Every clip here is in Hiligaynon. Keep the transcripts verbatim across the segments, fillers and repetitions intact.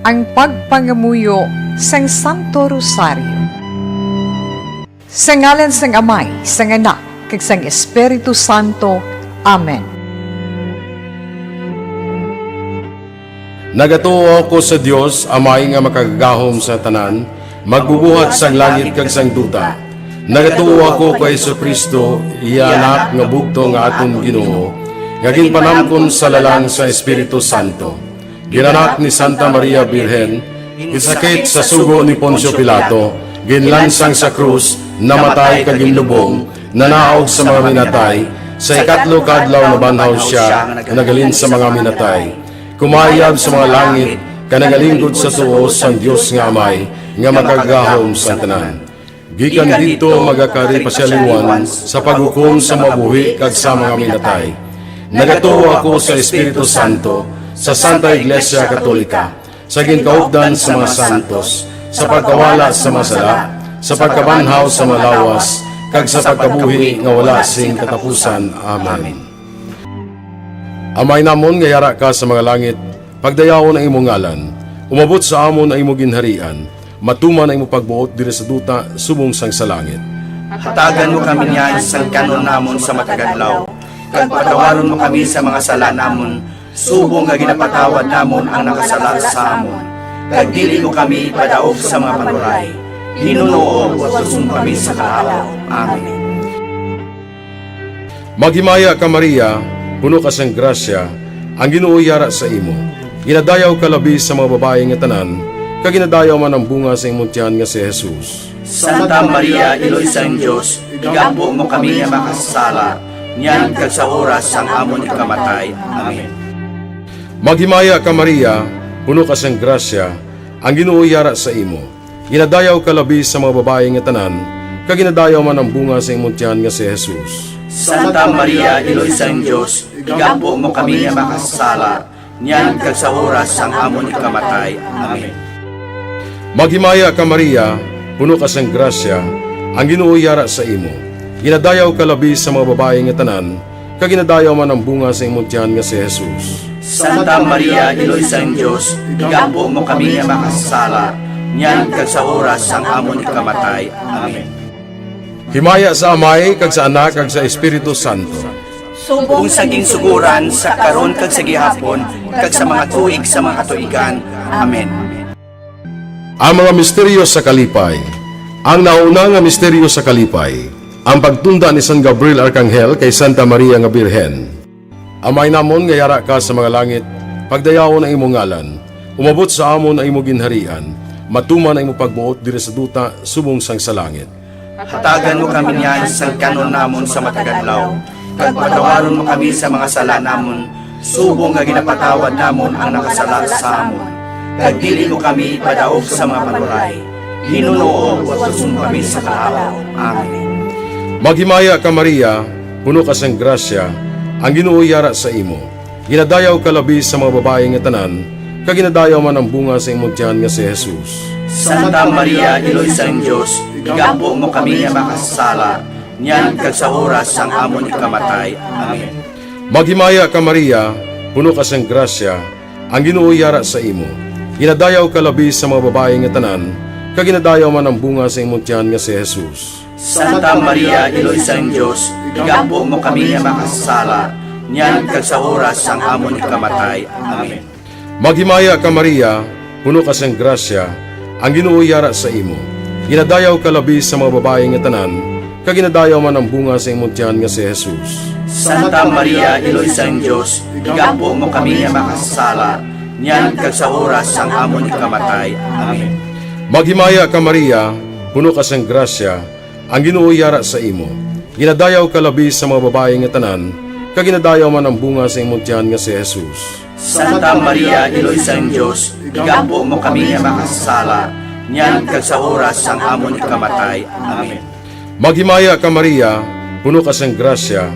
Ang pagpangamuyo sang Santo Rosario. Sa ngalan sang Amay, sang Anak, kag sang Espiritu Santo. Amen. Nagatuo ako sa Dios, Amay nga makagagahom sa tanan, magbubuhat sang langit kag sang duta. Nagatuo ako kay Jesu-Cristo, iya Anak nga bugtong nga aton Ginoo, nga ginpanamkon sa lalang sa Espiritu Santo. Ginanak ni Santa Maria Birhen, ginsakit sa sugo ni Poncio Pilato, ginlansang sa krus, namatay kag ginlubong, nanaog sa mga minatay, sa ikatlo ka adlaw nabanhaw sia, naghalin sa mga minatay. Kumayab sa mga langit, kag nagalingkod sa tuo sang Dios nga Amay, nga makagagahom sa tanan. Gikan didto magakari pa sia liwat sa paghukom sa mga buhi kag sa mga minatay. Nagatuo ako sa Espiritu Santo, sa Santa Iglesia Katolika, sa ginkaupdan sa mga santos, sa pagkawala sa mga sala, sa pagkabanhaw sa mga lawas, kag sa pagkabuhi nga wala sing katapusan. Amen. Amay namon nga yara ka sa mga langit, pagdayawon ang imo ngalan. Umabot sa amon ang imo ginharian. Matuman ang imo pagbuot diri sa duta subong sang sa langit. Hatagan mo kami niyan sang kan-on namon sa matag adlaw, kag patawaron mo kami sa mga sala namon, subong nga ginapatawad namon ang nakasala sa amon. Kag dili mo kami ipadaog sa mga panuray. Ginoo, utuson mo kami sa kahawa. Amen. Maghimaya ka, Maria, puno ka sang grasya, ang Ginoo yara sa imo. Ginadayaw ka labi sa mga babayi nga tanan, kag ginadayaw man ang bunga sa imong tiyan nga si Jesus. Santa Maria, Iloy sang Dios, igampo mo kami nga makasasala, niyan kag sa oras sang amon ikamatay. Amen. Maghimaya ka, Maria, puno ka sang grasya, ang Ginoo yara sa imo. Ginadayaw ka labi sa mga babayi nga tanan, kag ginadayaw man ang bunga sa imong tiyan nga si Jesus. Santa Maria, Iloy sang Dios, igampo mo kami nga makasasala, niyan kag sa oras sang amon ikamatay. Amen. Maghimaya ka, Maria, puno ka sang grasya, ang Ginoo yara sa imo. Ginadayaw ka labi sa mga babayi nga tanan, kag ginadayaw man ang bunga sa imong tiyan nga si Jesus. Santa Maria, Iloy sang Dios, igampo mo kami nga makasasala, niyan kag sa oras sang amon ikamatay. Amen. Himaya sa Amay, kag sa Anak, kag sa Espiritu Santo. Subong sa ginsugoran, sa karon, kag sa gihapon, kag sa mga tuig sa mga katuigan. Amen. Ang mga misteryo sa kalipay. Ang nauna nga misteryo sa kalipay, ang pagtunda ni San Gabriel Arkanghel kay Santa Maria nga Birhen. Amay namon nga yara ka sa mga langit, pagdayawon ang imong ngalan. Umabot sa amon ang imong ginharian. Matuman ang imong pagbuot diri sa duta subong sang sa langit. Hatagan mo kami niyan sang kan-on namon sa matag adlaw, kag patawaron mo kami sa mga sala namon, subong nga ginapatawad namon ang nakasala sa amon. Kag dili mo kami ipadaog sa mga panuray. Ginoo, utuson mo kami sa kahawa. Amen. Maghimaya ka, Maria, puno ka sang grasya, ang Ginoo yara sa imo. Ginadayaw ka labi sa mga babayi nga tanan, kag ginadayaw man ang bunga sa imong tiyan nga si Jesus. Santa Maria, Iloy sang Dios, igampo mo kami nga makasasala, niyan kag sa oras sang amon ikamatay. Amen. Maghimaya ka, Maria, puno ka sang grasya, ang Ginoo yara sa imo. Ginadayaw ka labi sa mga babayi nga tanan, kag ginadayaw man ang bunga sa imong tiyan nga si Jesus. Santa Maria, Iloy sang Dios, igampo mo kami nga makasasala, niyan kag sa oras sang amon ikamatay. Amen. Maghimaya ka, Maria, puno ka sang grasya, ang Ginoo yara sa imo. Ginadayaw ka labi sa mga babayi nga tanan, kag ginadayaw man ang bunga sa imong tiyan nga si Jesus. Santa Maria, Iloy sang Dios, igampo mo kami nga makasasala, niyan kag sa oras sang amon ikamatay. Amen. Maghimaya ka, Maria, puno ka sang grasya, ang Ginoo yara sa imo. Ginadayaw ka labi sa mga babayi nga tanan, kag ginadayaw man ang bunga sa imong tiyan nga si Jesus. Santa Maria, Iloy sang Dios, igampo mo kami nga makasasala, niyan kag sa oras sang amon ikamatay. Amen. Maghimaya ka, Maria, puno ka sang grasya,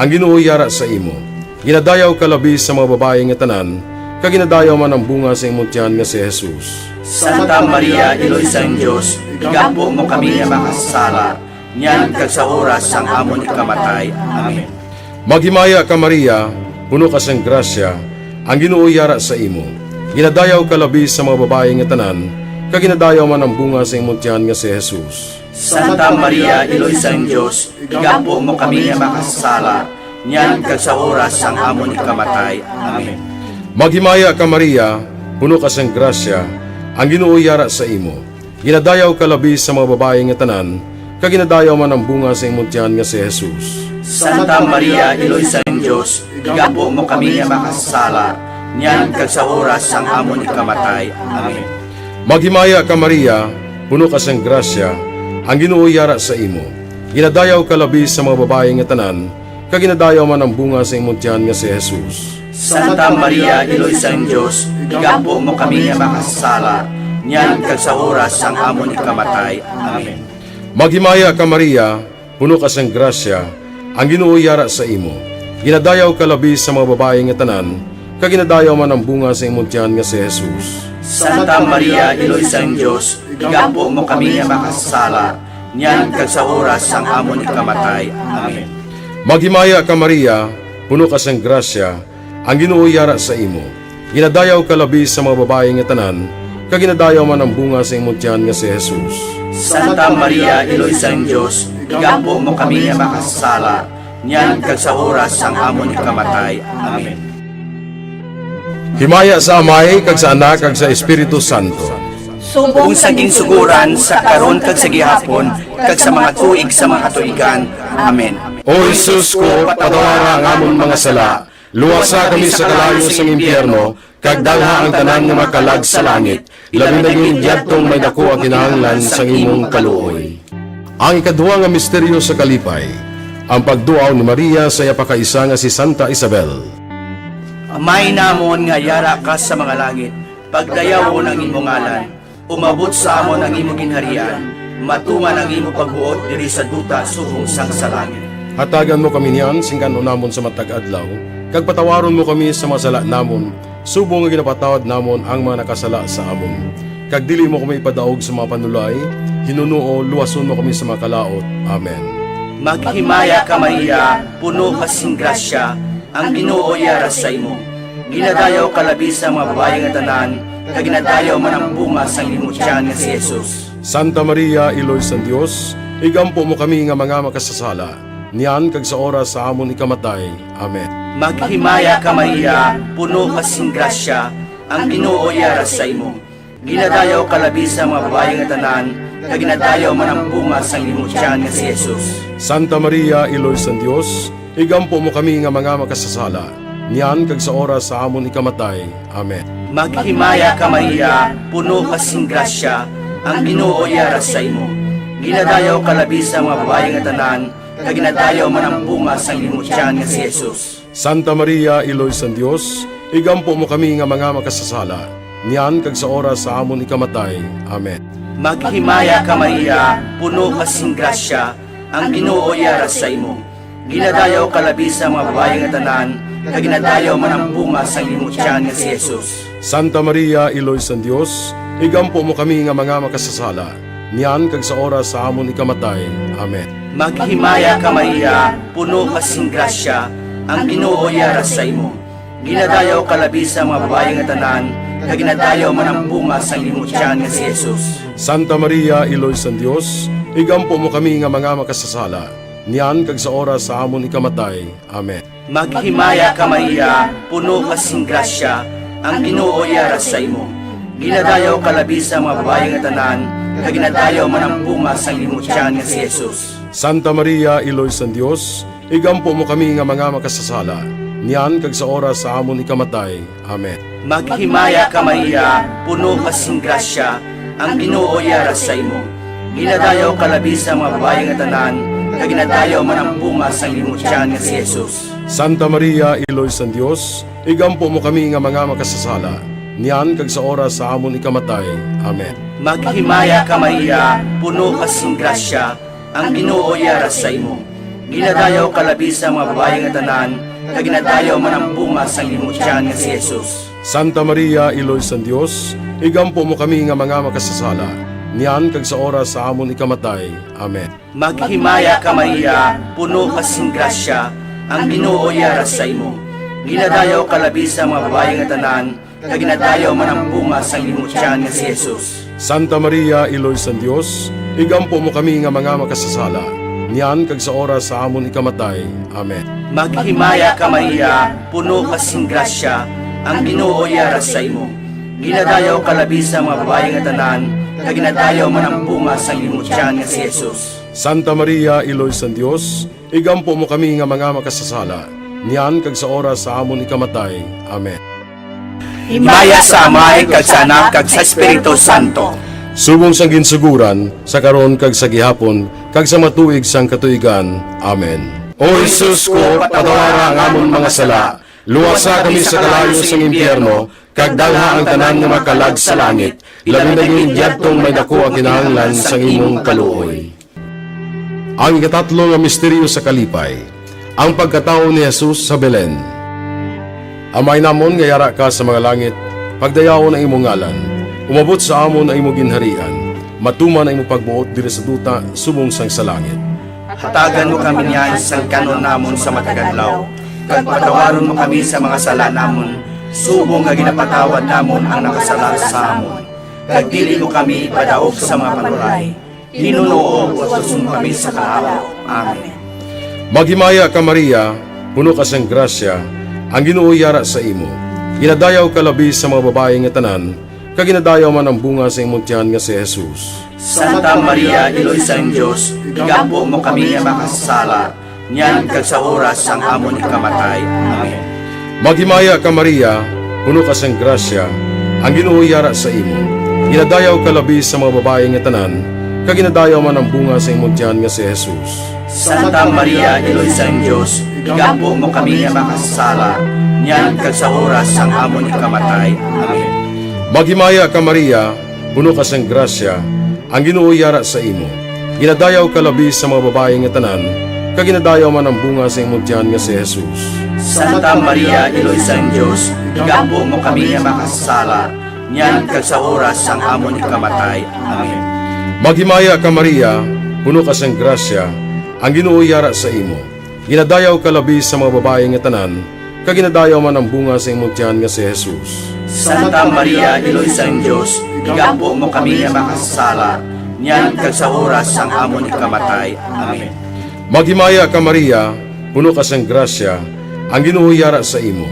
ang Ginoo yara sa imo. Ginadayaw ka labi sa mga babayi nga tanan, kag ginadayaw man ang bunga sa imong tiyan nga si Jesus. Santa Maria, Iloy sang Dios, igampo mo kami nga makasasala, niyan kag sa oras sang amon ikamatay. Amen. Maghimaya ka, Maria, puno ka sang grasya, ang Ginoo yara sa imo. Ginadayaw ka labi sa mga babayi nga tanan, kag ginadayaw man ang bunga sa imong tiyan nga si Jesus. Santa Maria, Iloy sang Dios, igampo mo kami nga makasasala, niyan kag sa oras sang amon ikamatay. Amen. Maghimaya ka, Maria, puno ka sang grasya, ang Ginoo yara sa imo. Ginadayaw ka labi sa mga babayi nga tanan, kag ginadayaw man ang bunga sa imong tiyan nga si Jesus. Santa Maria, Iloy sang Dios, igampo mo kami nga makasasala, niyan kag sa oras sang amon ikamatay. Amen. Maghimaya ka, Maria, puno ka sang grasya, ang Ginoo yara sa imo. Ginadayaw ka labi sa mga babayi nga tanan, kag ginadayaw man ang bunga sa imong tiyan nga si Jesus. Santa Maria, Iloy sang Dios, igampo mo kami nga makasasala, niyan kag sa oras sang amon ikamatay. Amen. Maghimaya ka, Maria, puno ka sang grasya, ang Ginoo yara sa imo. Ginadayaw ka labi sa mga babayi nga tanan, kag ginadayaw man ang bunga sa imong tiyan nga si Jesus. Santa Maria, Iloy sang Dios, igampo mo kami nga makasasala, niyan kag sa oras sang amon ikamatay. Amen. Maghimaya ka, Maria, puno ka sang grasya, ang Ginoo yara sa imo. Ginadayaw ka labi sa mga babayi nga tanan, kag ginadayaw man ang bunga sa imong tiyan nga si Jesus. Santa Maria, Iloy sang Dios, igampo mo kami nga makasasala, niyan kag sa oras sang amon ikamatay. Amen. Himaya sa Amay, kag sa Anak, kag sa Espiritu Santo. Subong sa ginsugoran, sa karon, kag sa gihapon, kag sa mga tuig sa mga katuigan. Amen. O Jesus ko, patawara ang amon mga sala, luwasa kami sa kalayo sang impyerno, kag dalha ang tanan nga mga kalag sa langit, labi na gid yadtong may daku ang kinahanglan sang imong kaluoy. Ang ikadua nga misteryo sa kalipay, ang pagduaw ni Maria sa iya pakaisa nga si Santa Isabel. Amay namon nga yara ka sa mga langit, pagdayawon ang imo ngalan, umabot sa amon ang imo ginharian, matuman ang imo pagbuot diri sa duta subong sang sa langit. Hatagan mo kami niyan sing kan-on namon sa matag adlaw, kag patawaron mo kami sa mga sala namon, subong nga ginapatawad namon ang mga nakasala sa amon. Kag dili mo kami ipadaog sa mga panulay, hinunoo luwason mo kami sa mga kalaut. Amen. Maghimaya ka, Maria, puno ka sing grasya, ang Ginoo yara sa imo. Ginadayaw ka labi sa mga babayi nga tanan, kag ginadayaw man ang bunga sang imo tiyan nga si Jesus. Santa Maria, Iloy sang Dios, igampo mo kami nga mga makasasala, niyan kag sa oras sa amon ikamatay. Amen. Maghimaya ka, Maria, puno ka sing grasya, ang Ginoo yara sa imo. Ginadayaw ka labi sa mga babayi nga tanan, kag ginadayaw man ang bunga sang imo tiyan nga si Jesus. Santa Maria, Iloy sang Dios, igampo mo kami nga mga makasasala, niyan kag sa oras sa amon ikamatay. Amen. Maghimaya ka, Maria, puno ka sing grasya, ang Ginoo yara sa imo. Ginadayaw ka labi sa mga babayi nga tanan, kag ginadayaw man ang bunga sang imo tiyan nga si Jesus. Santa Maria, Iloy sang Dios, igampo mo kami nga mga makasasala, niyan kag sa oras sa amon ikamatay. Amen. Maghimaya ka, Maria, puno ka sing grasya, ang Ginoo yara sa imo. Ginadayaw ka labi sa mga babayi nga tanan, kag ginadayaw man ang bunga sang imo tiyan nga si Jesus. Santa Maria, Iloy sang Dios, igampo mo kami nga mga makasasala, niyan kag sa oras sa amon ikamatay. Amen. Maghimaya ka, Maria, puno ka sing grasya, ang Ginoo yara sa imo. Ginadayaw ka labi sa mga babayi nga tanan, kag ginadayaw man ang bunga sang imo tiyan nga si Jesus. Santa Maria, Iloy sang Dios, igampo mo kami nga mga makasasala, niyan kag sa oras sa amon ikamatay. Amen. Maghimaya ka, Maria, puno ka sing grasya, ang Ginoo yara sa imo. Ginadayaw ka labi sa mga babayi nga tanan, kag ginadayaw man ang bunga sang imo tiyan nga si Jesus. Santa Maria, Iloy sang Dios, igampo mo kami nga mga makasasala, niyan kag sa oras sa amon ikamatay. Amen. Maghimaya ka, Maria, puno ka sing grasya, ang Ginoo yara sa imo. Ginadayaw ka labi sa mga babayi nga tanan, kag ginadayaw man ang bunga sang imo tiyan nga si Jesus. Santa Maria, Iloy sang Dios, igampo mo kami nga mga makasasala, niyan kag sa oras sa amon ikamatay. Amen. Maghimaya ka, Maria, puno ka sing grasya, ang Ginoo yara sa imo. Ginadayaw ka labi sa mga babayi nga tanan, kag ginadayaw man ang bunga sang imo tiyan nga si Jesus. Santa Maria, Iloy sang Dios, igampo mo kami nga mga makasasala, niyan kag sa oras sa amon ikamatay. Amen. Maghimaya ka, Maria, puno ka sing grasya, ang Ginoo yara sa imo. Ginadayaw ka labi sa mga babayi nga tanan, kag ginadayaw man ang bunga sang imong tiyan nga si Jesus. Santa Maria, Iloy sang Dios, igampo mo kami nga mga makasasala, niyan kag sa oras sa amon ikamatay. Amen. Maghimaya ka, Maria, puno ka sing grasya, ang Ginoo yara sa imo. Ginadayaw ka labi sa mga babayi nga tanan, kag ginadayaw man ang bunga sang imong tiyan nga si Jesus. Santa Maria, Iloy sang Dios, igampo mo kami nga mga makasasala, niyan kag sa oras sa amon ikamatay. Amen. Himaya sa Amay, kag sa Anak, kag sa Espiritu Santo. Subong sang ginsugoran, sa karon, kag sa gihapon, kag sa mga tuig sang katuigan. Amen. O Jesus ko, patawara ang amon mga sala, luwasa kami sa kalayo sang impyerno, kag dalha ang tanan nga makalag sa langit, labi na gid yadtong may daku ang kinahanglan sang imong kaluoy. Ang ikatatlo nga misteryo sa kalipay, ang pagkatawo ni Jesus sa Belen. Amay namon nga yara ka sa mga langit, pagdayawon ang imong ngalan. Umabot sa amon ang imong ginharian. Matuman ang imong pagbuot diri sa duta subong sang sa langit. Hatagan mo kami niyan sang kan-on namon sa matag adlaw, kag patawaron mo kami sa mga sala namon, subong nga ginapatawad namon ang nakasala sa amon. Kag dili mo kami ipadaog sa mga panulay, Ginoo, luwason mo kami sa kahawa. Amen. Maghimaya ka, Maria, puno ka sang grasya, ang Ginoo yara sa imo. Ginadayaw ka labi sa mga babayi nga tanan, kag ginadayaw man ang bunga sa imong tiyan nga si Jesus. Santa Maria, Iloy sang Dios, igampo mo kami nga makasasala, niyan kag sa oras sang amon ikamatay. Amen. Maghimaya ka, Maria, puno ka sang grasya, ang Ginoo yara sa imo. Ginadayaw ka labi sa mga babayi nga tanan, kag ginadayaw man ang bunga sa imong tiyan nga si Jesus. Santa Maria, Iloy sang Dios, igampo mo kami nga makasasala, niyan kag sa oras sang amon ikamatay. Amen. Maghimaya ka, Maria, puno ka sang grasya, ang Ginoo yara sa imo. Ginadayaw ka labi sa mga babayi nga tanan, kag ginadayaw man ang bunga sa imong tiyan nga si Jesus. Santa Maria, Iloy sang Dios, igampo mo kami nga makasasala, niyan kag sa oras sang amon ikamatay. Amen. Maghimaya ka, Maria, puno ka sang grasya, ang Ginoo yara sa imo. Ginadayaw ka labi sa mga babayi nga tanan, kag ginadayaw man ang bunga sa imong tiyan nga si Jesus. Santa Maria, Iloy sang Dios, igampo mo kami nga makasasala, niyan kag sa oras sang amon ikamatay. Amen. Maghimaya ka, Maria, puno ka sang grasya, ang Ginoo yara sa imo.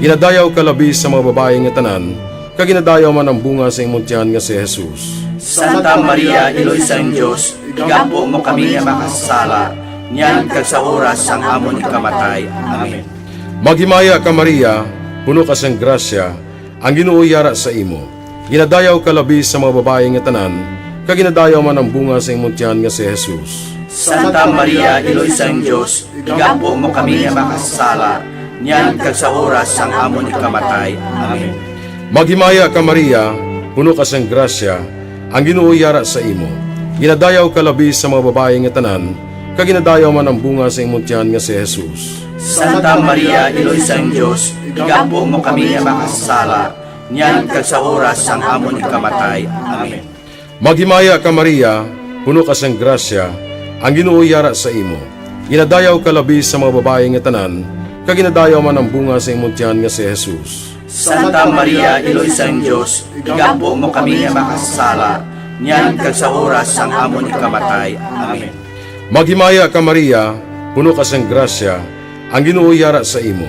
Ginadayaw ka labi sa mga babayi nga tanan, kag ginadayaw man ang bunga sa imong tiyan nga si Jesus. Santa Maria, Iloy sang Dios, igampo mo kami nga makasasala, niyan kag sa oras sang amon ikamatay. Amen. Maghimaya ka, Maria, puno ka sang grasya, ang Ginoo yara sa imo. Ginadayaw ka labi sa mga babayi nga tanan, kag ginadayaw man ang bunga sa imong tiyan nga si Jesus. Santa Maria, Iloy sang Dios, igampo mo kami nga makasasala, niyan kag sa oras sang amon ikamatay. Amen. Maghimaya ka, Maria, puno ka sang grasya, ang Ginoo yara sa imo. Ginadayaw ka labi sa mga babayi nga tanan, kag ginadayaw man ang bunga sa imong tiyan nga si Jesus. Santa Maria, Iloy sang Dios, igampo mo kami nga makasasala, niyan kag sa oras sang amon ikamatay. Amen. Maghimaya ka, Maria, puno ka sang grasya, ang Ginoo yara sa imo. Ginadayaw ka labi sa mga babayi nga tanan, kag ginadayaw man ang bunga sa imong tiyan nga si Jesus. Santa Maria, Iloy sang Dios, igampo mo kami nga makasasala, niyan kag sa oras sang amon ikamatay. Amen. Maghimaya ka, Maria, puno ka sang grasya, ang Ginoo yara sa imo.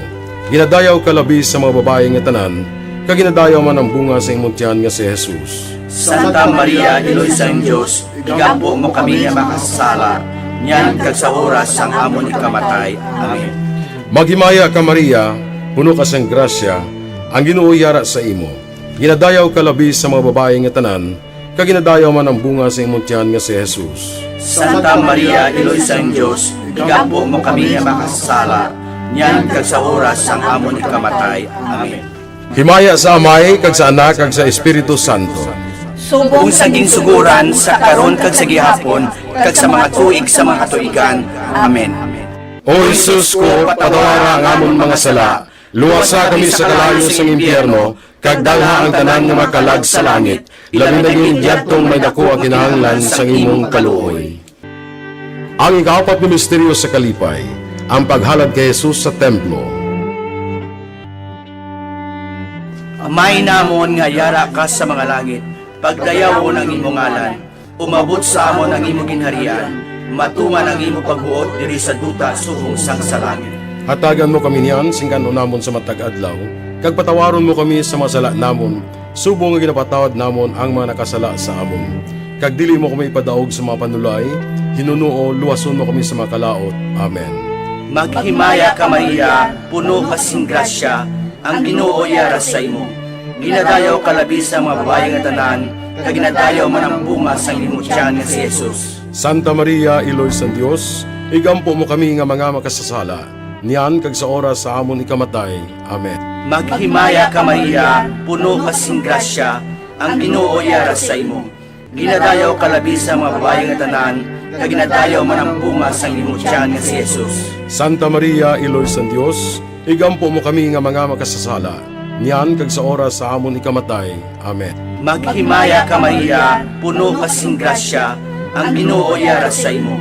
Ginadayaw ka labi sa mga babayi nga tanan, kag ginadayaw man ang bunga sa imong tiyan nga si Jesus. Santa Maria, Iloy sang Dios, igampo mo kami nga makasasala, niyan kag sa oras sang amon ikamatay. Amen. Maghimaya ka, Maria, puno ka sang grasya, ang Ginoo yara sa imo. Ginadayaw ka labi sa mga babayi nga tanan, kag ginadayaw man ang bunga sa imong tiyan nga si Jesus. Santa Maria, Iloy sang Dios, igampo mo kami nga makasasala, niyan kag sa oras sang amon ikamatay. Amen. Himaya sa Amay, kag sa Anak, kag sa Espiritu Santo. Subong sa ginsugoran, sa karon, kag sa gihapon, kag sa mga tuig sa mga katuigan. Amen. O Jesus ko, patawara ang amon mga sala, luwasa kami sa kalayo sang impyerno, kag dalha ang tanan nga makalag sa langit, labi na gid yadtong may daku ang kinahanglan sang imong kaluoy. Ang ikaapat nga misteryo sa kalipay, ang paghalad kay Jesus sa templo. Amay namon nga yara ka sa mga langit, pagdayawon ang imo ngalan. Umabot sa amon ang imo ginharian. Matuman ang imo pagbuot diri sa duta subong sang sa langit. Hatagan mo kami niyan sing kan-on namon sa matag adlaw, kag patawaron mo kami sa mga sala namon, subong nga ginapatawad namon ang mga nakasala sa amon. Kag dili mo kami ipadaog sa mga panulay, hinunoo luwason mo kami sa mga kalaut. Amen. Maghimaya ka, Maria, puno ka sing grasya, ang Ginoo yara sa imo. Ginadayaw ka labi sa mga babayi nga tanan, kag ginadayaw man ang bunga sang imo tiyan nga si Jesus. Santa Maria, Iloy sang Dios, igampo mo kami nga mga makasasala, niyan kag sa oras sa amon ikamatay. Amen. Maghimaya ka, Maria, puno ka sing grasya, ang Ginoo yara sa imo. Ginadayaw ka labi sa mga babayi nga tanan, kag ginadayaw man ang bunga sang imo tiyan nga si Jesus. Santa Maria, Iloy sang Dios, igampo mo kami nga mga makasasala, niyan kag sa oras sa amon ikamatay. Amen. Maghimaya ka, Maria, puno ka sing grasya, ang Ginoo yara sa imo.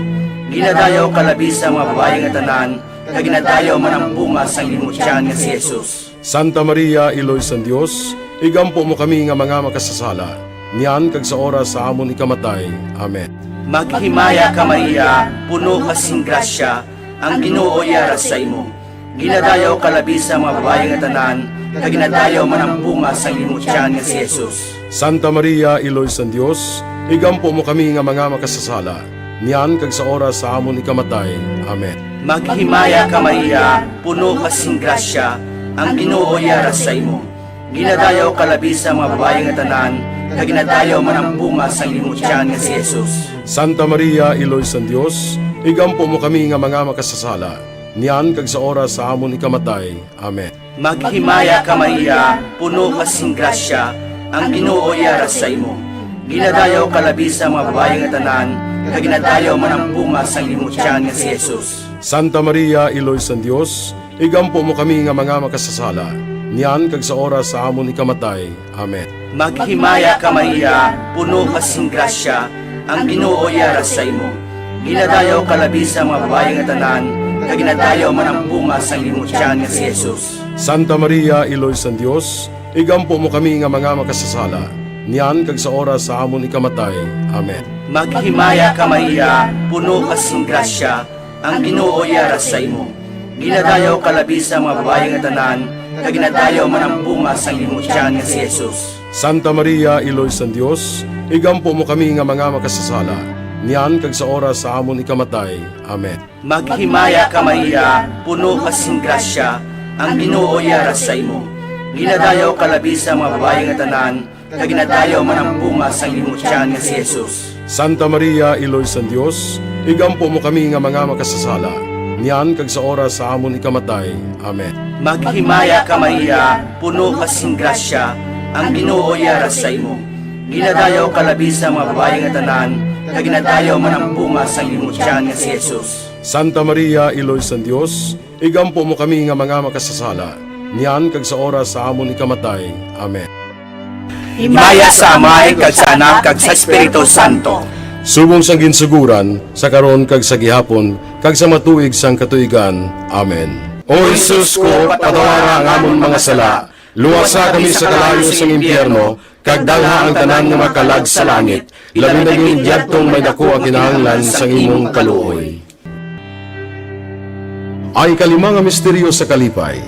Ginadayaw ka labi sa mga babayi nga tanan, kag ginadayaw man ang bunga sang imo tiyan nga si Jesus. Santa Maria, Iloy sang Dios, igampo mo kami nga mga makasasala, niyan kag sa oras sa amon ikamatay. Amen. Maghimaya ka, Maria, puno ka sing grasya, ang Ginoo yara sa imo. Ginadayaw ka labi sa mga babayi nga tanan, kag ginadayaw man ang bunga sang imo tiyan nga si Jesus. Santa Maria, Iloy sang Dios, igampo mo kami nga mga makasasala, niyan kag sa oras sa amon ikamatay. Amen. Maghimaya ka, Maria, puno ka sing grasya, ang Ginoo yara sa imo. Ginadayaw ka labi sa mga babayi nga tanan, kag ginadayaw man ang bunga sang imo tiyan nga si Jesus. Santa Maria, Iloy sang Dios, igampo mo kami nga mga makasasala, niyan kag sa oras sa amon ikamatay. Amen. Maghimaya ka, Maria, puno ka sing grasya, ang Ginoo yara sa imo. Ginadayaw ka labi sa mga babayi nga tanan, kag ginadayaw man ang bunga sang imo tiyan nga si Jesus. Santa Maria, Iloy sang Dios, igampo mo kami nga mga makasasala, niyan kag sa oras sa amon ikamatay. Amen. Maghimaya ka, Maria, puno ka sing grasya, ang Ginoo yara sa imo. Ginadayaw ka labi sa mga babayi nga tanan, kag ginadayaw man ang bunga sang imo tiyan nga si Jesus. Santa Maria, Iloy sang Dios, igampo mo kami nga mga makasasala, niyan kag sa oras sa amon ikamatay. Amen. Maghimaya ka, Maria, puno ka sing grasya, ang Ginoo yara sa imo. Ginadayaw ka labi sa mga babayi nga tanan, kag ginadayaw man ang bunga sang imo tiyan nga si Jesus. Santa Maria, Iloy sang Dios, igampo mo kami nga mga makasasala, niyan kag sa oras sa amon ikamatay. Amen. Maghimaya ka, Maria, puno ka sing grasya, ang Ginoo yara sa imo. Ginadayaw ka labi sa mga babayi nga tanan, kag ginadayaw man ang bunga sang imo tiyan nga si Jesus. Santa Maria, Iloy sang Dios, igampo mo kami nga mga makasasala, niyan kag sa oras sa amon ikamatay. Amen. Maghimaya ka, Maria, puno ka sing grasya, ang Ginoo yara sa imo. Ginadayaw ka labi sa mga babayi nga tanan, kag ginadayaw man ang bunga sang imo tiyan nga si Jesus. Santa Maria, Iloy sang Dios, igampo mo kami nga mga makasasala, niyan kag sa oras sa amon ikamatay. Amen. Himaya sa Amay, kag sa Anak, kag sa Espiritu Santo. Subong sang ginsuguran, sa karon kag sa gihapon, kag sa matuig sang katuigan. Amen. O Jesus ko, patawara ang amon mga sala, luwasa kami sa kalayo sang impyerno, kag dalha ang tanan nga mga kalag sa langit, labi na gid yadtong may daku ang kinahanglan sang imong kaluoy. Ang ikalima nga misteryo sa kalipay,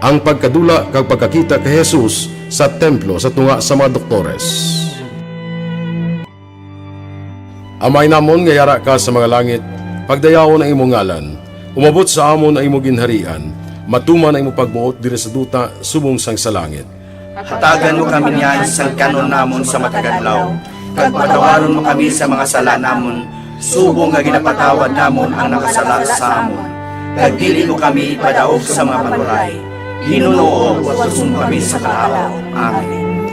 ang pagkadula kag pagkakita kay Jesus sa templo sa tunga sa mga doktores. Amay namon nga yara ka sa mga langit, pagdayawon ang imong ngalan. Umabot sa amon ang imo ginharian. Matuman ang imo pagbuot diri sa duta subong sang sa langit. Hatagan mo kami niyan sang kan-on namon sa matag adlaw, kag patawaron mo kami sa mga sala namon, subong nga ginapatawad namon ang nakasala sa amon. Kag dili mo kami ipadaog sa mga panulay, hinunoo luwason mo kami sa kalaut. Amen.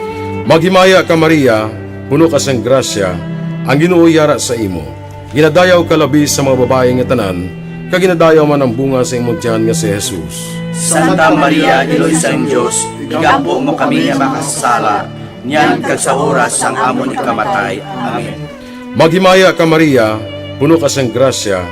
Maghimaya ka, Maria, puno ka sang grasya, ang Ginoo yara sa imo. Ginadayaw ka labi sa mga babayi nga tanan, kag ginadayaw man ang bunga sa imong tiyan nga si Jesus. Santa Maria, Iloy sang Dios, igampo mo kami nga makasasala, niyan kag sa oras sang amon ikamatay. Amen. Maghimaya ka, Maria, puno ka sang grasya,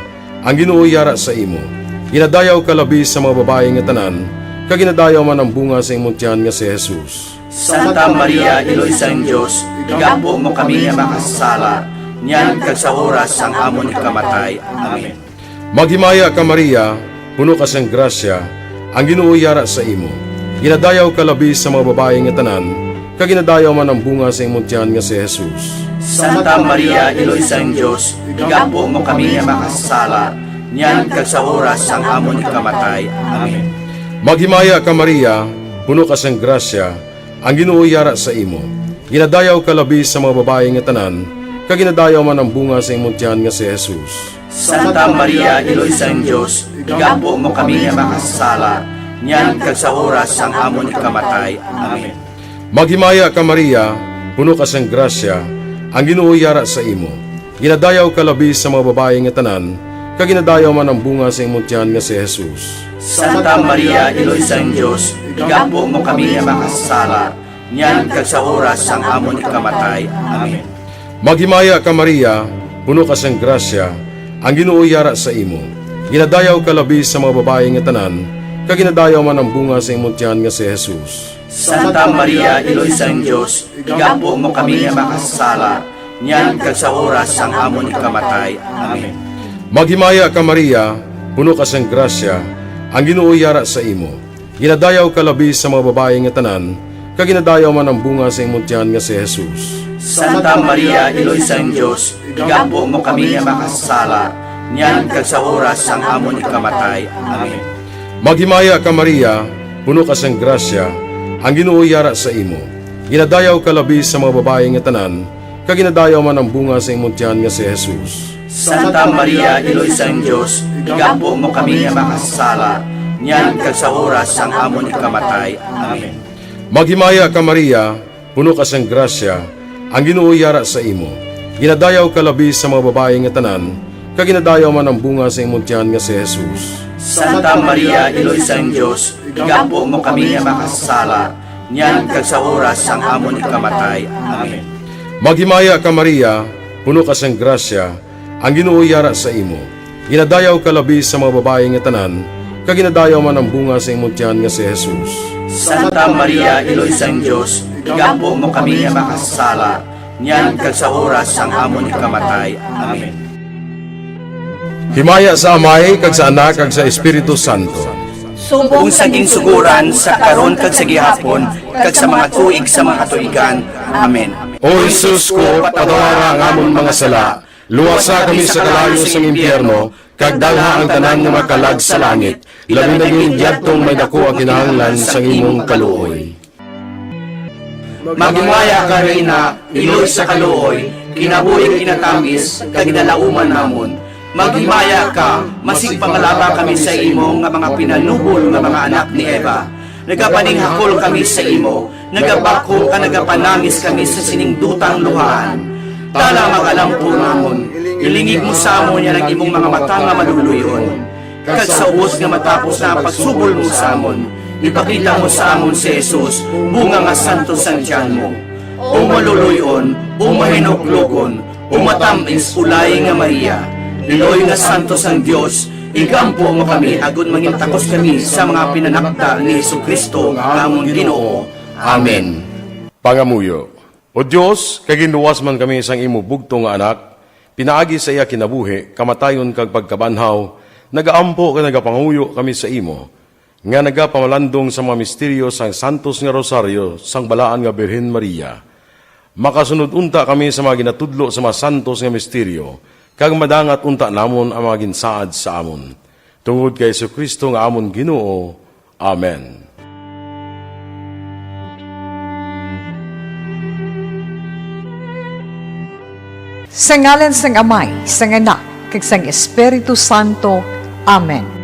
ang Ginoo yara sa imo. Ginadayaw ka labi sa mga babayi nga tanan, kag ginadayaw man ang bunga sa imong tiyan nga si Jesus. Santa Maria, Iloy sang Dios, igampo mo kami nga makasasala, niyan kag sa oras sang amon ikamatay. Amen. Maghimaya ka, Maria, puno ka sang grasya, ang Ginoo yara sa imo. Ginadayaw ka labi sa mga babayi nga tanan, kag ginadayaw man ang bunga sa imong tiyan nga si Jesus. Santa Maria, Iloy sang Dios, igampo mo kami nga makasasala, niyan kag sa oras sang amon ikamatay. Amen. Maghimaya ka, Maria, puno ka sang grasya, ang Ginoo yara sa imo. Ginadayaw ka labi sa mga babayi nga tanan, kag ginadayaw man ang bunga sa imong tiyan nga si Jesus. Santa Maria, Iloy sang Dios, igampo mo kami nga makasasala, niyan kag sa oras sang amon ikamatay. Amen. Maghimaya ka, Maria, puno ka sang grasya, ang Ginoo yara sa imo. Ginadayaw ka labi sa mga babayi nga tanan, kag ginadayaw man ang bunga sa imong tiyan nga si Jesus. Santa Maria, Iloy sang Dios, igampo mo kami nga makasasala, niyan kag sa oras sang amon ikamatay. Amen. Maghimaya ka, Maria, puno ka sang grasya, ang Ginoo yara sa imo. Ginadayaw ka labi sa mga babayi nga tanan, kag ginadayaw man ang bunga sa imong tiyan nga si Jesus. Santa Maria, Iloy sang Dios, igampo mo kami nga makasasala, niyan kag sa oras sang amon ikamatay. Amen. Maghimaya ka, Maria, puno ka sang grasya, ang Ginoo yara sa imo. Ginadayaw ka labi sa mga babayi nga tanan, kag ginadayaw man ang bunga sa imong tiyan nga si Jesus. Santa Maria, Iloy sang Dios, igampo mo kami nga makasasala, niyan kag sa oras sang amon ikamatay. Amen. Maghimaya ka, Maria, puno ka sang grasya, ang Ginoo yara sa imo. Ginadayaw ka labi sa mga babayi nga tanan, kag ginadayaw man ang bunga sa imong tiyan nga si Jesus. Santa Maria, Iloy sang Dios, igampo mo kami nga makasasala, niyan kag sa oras sang amon ikamatay. Amen. Maghimaya ka, Maria, puno ka sang grasya, ang Ginoo yara sa imo. Ginadayaw ka labi sa mga babayi nga tanan, kag ginadayaw man ang bunga sa imong tiyan nga si Jesus. Santa Maria, Iloy sang Dios, igampo mo kami nga makasasala, niyan kag sa oras sang amon ikamatay. Amen. Maghimaya ka, Maria, puno ka sang grasya, ang Ginoo yara sa imo. Ginadayaw ka labi sa mga babayi nga tanan, kag ginadayaw man ang bunga sa imong tiyan nga si Jesus. Santa Maria, Iloy sang Dios, igampo mo kami nga makasasala, niyan kag sa oras sang amon ikamatay. Amen. Himaya sa Amay, kag sa Anak, kag sa Espiritu Santo. Subong sa ginsugoran, sa karon, kag sa gihapon, kag sa mga tuig sa mga katuigan. Amen. O Jesus ko, patawara ang amon mga sala, luwasa kami sa kalayo sang impyerno, kag dalha ang tanan nga makalag sa langit, labi na gid yadtong may daku ang kinahanglan sang imong kaluoy. Maghimaya ka, Reyna, iloy sa kaluoy, kinabuhi kinatamis, kag ginalauman namon. Maghimaya ka, masigpangalaba kami sa imo nga mga pinalubol nga mga anak ni Eva. Nagapaninghakol kami sa imo, nagabakho ka, nagapanangis kami sa sining dutang luhaan. Tana, mag-alampo namon, ilingig mo sa amon yan ang imong mga mata nga maluluy-on. Kag sa ubos nga matapos na ang pagsubol mo sa amon, ipakita mo sa amon si Jesus, bunga nga santos sang tiyan mo. O maluluy-on, o mahinuklogon, o matamis, ulay nga Maria, iloy nga santos sang Dios, igampo mo kami agod mangin takos kami sa mga pinanakda ni Jesu-Cristo nga amon Ginoo. Amen. Pangamuyo. O Dios, kay ginluwas man kami sang imo bugtong nga Anak, pinaagi sa iya kinabuhi, kamatayon, kag pagkabanhaw, nagaampo kag nagapangamuyo kami sa imo, nga nagapamalandong sa mga misteryo sang santos nga rosaryo sang Balaan nga Birhen Maria. Makasunod unta kami sa mga ginatudlo sa mga santos nga misteryo, kag madangat unta namon ang mga ginsaad sa amon. Tungod kay Jesu-Cristo nga amon Ginoo. Amen. Sa ngalan sang Amay, sang Anak, kag sang Espiritu Santo. Amen.